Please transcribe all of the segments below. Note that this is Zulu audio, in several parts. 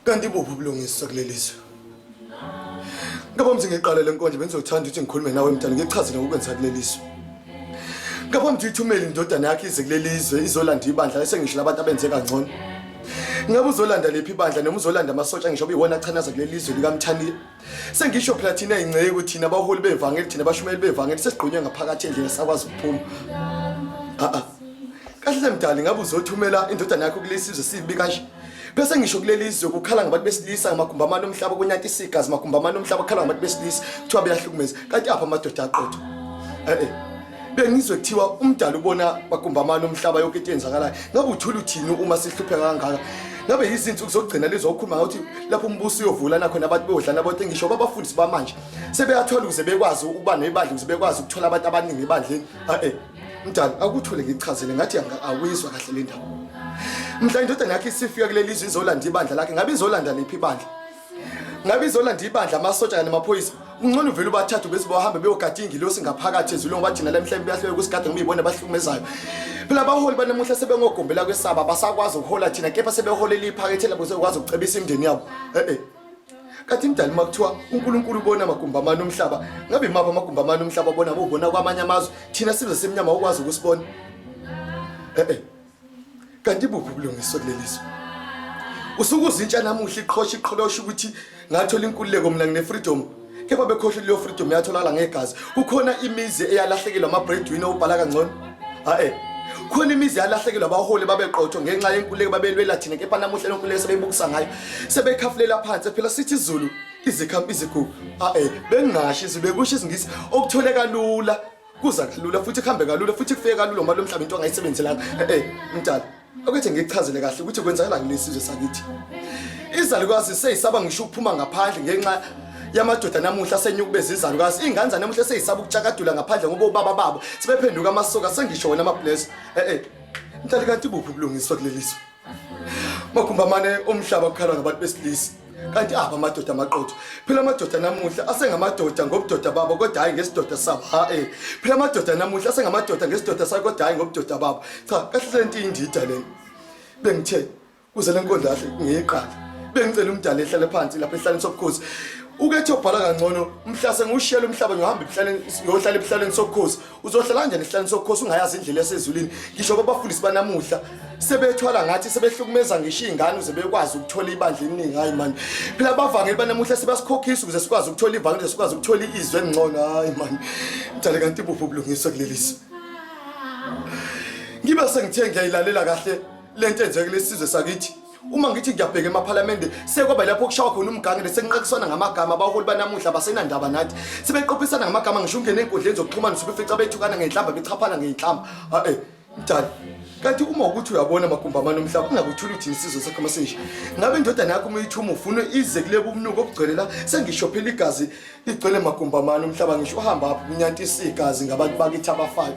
Kanti buphi ubulungiswa kuleli zwe? Ngaphambi ukuthi ngiqale le nkondlo bengizothanda ukuthi ngikhulume nawe mntana ngichazele ngokwenza kuleli zwe. Ngaphambi ukuthi uyithumele indodana yakhe ize kuleli zwe izolanda ibandla esengisho labantu abenze kangcono. Ngabe uzolanda liphi ibandla noma uzolanda amasotsha ngisho kuyiwona achanaza kuleli zwe likaMthaniya. Sengisho phela thina ingceku thina abaholi bevangeli thina abashumayeli bevangeli sesigqunywe ngaphakathi endlini sakwazi ukuphuma. A a. Kahle mdali ngabe uzothumela indodana yakho kulesizwe sibi kanje. Bese ngisho kuleli zwe kukhala ngabantu besilisa ngamagumbi amane omhlaba kunyatisa igazi magumbi amane omhlaba kukhala ngabantu besilisa kuthiwa beyahlukumeza kanti apha amadoda aqotho. Eh eh. Bengizwe kuthiwa umdali ubona magumbi amane omhlaba yonke into eyenzakalayo. Ngabe uthula uthini uma sihlupheka kangaka? Ngabe yizinsuku zokugcina lezo okhuluma ngathi lapho umbuso uyovula nakhona abantu beyodlana bonke ngisho babafundisi bamanje sebeyathola ukuze bekwazi ukuba nebandla ukuze bekwazi ukuthola abantu abaningi ebandleni. Eh eh. Mdali akuthule ngichazele ngathi awuyizwa kahle le ndaba. Mhla indodana yakhe isifika kuleli zwe izolanda ibandla lakhe ngabe izolanda liphi ibandla? Ngabe izolanda ibandla amasotsha kanye namaphoyisa? Kungcono uvele ubathathe bese bahambe beyogada ingilosi ngaphakathi ezulwini ngoba thina la emhlabeni bayahluleka ukusigada ngoba ibona abahlukumezayo. Phela abaholi banamuhla sebengogombela kwesaba basakwazi ukuhola thina kepha sebeholela iphakethe labo sekwazi ukucebisa imindeni yabo. Eh eh. Kathi mdali uma kuthiwa uNkulunkulu ubona amagumbi amane omhlaba, ngabe imaphi amagumbi amane omhlaba abona ubona kwamanye amazwe, thina size simnyama ukwazi ukusibona. Eh eh. Kanti buphi ubulungiswa kuleli zwe? Usukuzintsha namuhla iqhosha iqholosha ukuthi ngathola inkululeko mina ngine freedom. Kepha bekhohlwe leyo freedom yatholakala ngegazi. Kukhona imizi eyalahlekelwa ama breadwinner ubhala kangcono. Ha eh. Khona imizi yalahlekelwa abaholi babeqotho ngenxa yenkululeko babelwela thina kepha namuhla lenkululeko sebeyibukisa ngayo. Sebekhafulela phansi phela sithi izulu izikhambi izigugu. Ha eh bengingasho izulu bekusho isingisi okuthole kalula kuza kalula futhi kuhambe kalula futhi kufike kalula ngoba lo mhlaba into angayisebenzelanga. Eh eh mdala Ukuthi ngikuchazele kahle ukuthi kwenzakalani kulesizwe sakithi. Izalukazi seyisaba ngisho ukuphuma ngaphandle ngenxa yamadoda namuhla asenyukubeza izalukazi. Iy'ngane zanamuhla seyisaba ukutshakadula ngaphandle ngoba obaba babo sebephenduka amasoka sengisho wona amabless. Eh eh. Mntali kanti buphi ubulungiswa kuleli zwe? Magumbi amane omhlaba kukhalwa ngabantu besilisa. Kanti apha amadoda amaqotho. Phela amadoda namuhla asengamadoda ngobudoda babo kodwa hayi ngesidoda sabo. Ha eh. Phela amadoda namuhla asengamadoda ngesidoda sabo kodwa hayi ngobudoda babo. Cha, kahle lento indida le. Bengithe kuze lenkondlo kahle ngiyiqala. Bengicela umdala ehlale phansi lapha ehlaleni sobukhosi. Ukethe ubhala kangcono mhla sengiwushiyela umhlaba ngiyohamba ebuhlaleni ngiyohlala ebuhlaleni sobukhosi. Uzohlala kanjani esihlaleni sokukhosi ungayazi indlela yasezulwini? Ngisho kwabafundisi banamuhla sebethwala ngathi sebehlukumeza ngisho iy'ngane ukuze bekwazi ukuthola ibandla eliningi. Hhayi mani, phela abavangeli banamuhla sebasikhokhisa ukuze sikwazi ukuthola ivangeli, ukuze sikwazi ukuthola izwi elingcono. Hhayi mani, mdala kanti buphi ubulungiswa kuleli zwe? Ngibe sengithe ngiyayilalela kahle lento enzeka kulesi sizwe sakithi. Uma ngithi ngiyabheka emaphalamende sekwaba lapho kushawa khona umgangele sekunqakiswana ngamagama abaholi banamuhla basenandaba nathi sebeqophisana ngamagama ngisho ungena ey'nkundleni zokuxhumana usubefica bethukana ngey'nhlamba bechaphana ngey'nhlamba a-e mdali kanti uma ukuthi uyabona amagumbi amane omhlaba ungakuthula uthini isizwe sakho masinje ngabe indodana yakho uma uyithuma ufuna ize kuleba umnuko obugcwele la sengisho phela igazi ligcwele magumbi amane omhlaba ngisho uhamba apho kunyantisa igazi ngabantu bakithi abafayo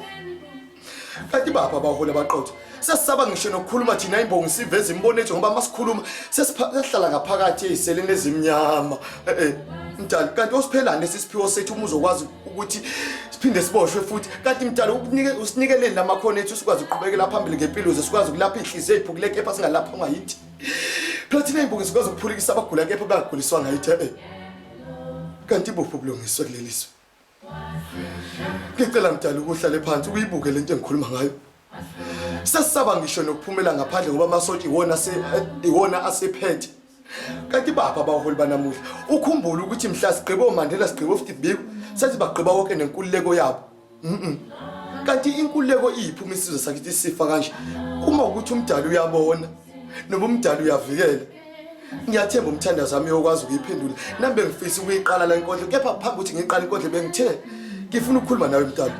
Kanti bapha abaholi abaqotho. Sesisaba ngisho nokukhuluma thina imbongi siveza imibono ethu ngoba masikhuluma sesihlala ngaphakathi eziseleni ezimnyama. Eh eh mdali kanti osiphelani lesisiphiwo sethu uma uzokwazi ukuthi siphinde siboshwe futhi kanti mdali ukunike usinikeleni lamakhono ethu sikwazi ukuqhubekela phambili ngempilo ze sikwazi ukulapha inhliziyo eziphukile kepha singalapha ngayithi. Phela thina imbongi sikwazi ukuphulikisa abagula kepha bangaguliswa ngayithi eh. Kanti buphi ubulungiswa kuleli zwe? Ngicela mdala ukuhlale phansi uyibuke lento engikhuluma ngayo. Sesisaba ngisho nokuphumela ngaphandle ngoba amasotsha iwona ase iwona asephethe. Kanti bapha abaholi banamuhla ukhumbule ukuthi mhla sigqibe oMandela sigqibe oFiti Biko sathi bagqiba wonke nenkululeko yabo. Mhm. Kanti inkululeko iphi uma isizwe sakithi sifa kanje? Uma ukuthi umdali uyabona noma umdali uyavikela. Ngiyathemba umthandazo wami uyokwazi ukuyiphendula. Nami bengifisa ukuyiqala la inkondlo kepha phambi ukuthi ngiqale inkondlo bengithe ngifuna ukukhuluma nawe mntana.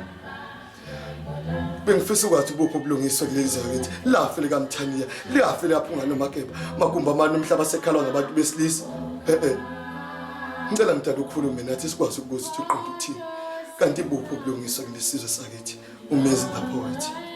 Bengifisa ukwazi ubuphi ubulungiswa kuleli zwe kithi. Lafe likaMthaniya, liyafe liyaphunga noMageba. Magumbi amane umhlaba sekhalwa ngabantu besilisa. Eh eh. Ngicela mntana ukhulume nathi sikwazi ukubuza ukuthi uqonda ukuthini. Kanti buphi ubulungiswa kulesizwe sakithi? Umezi the poet.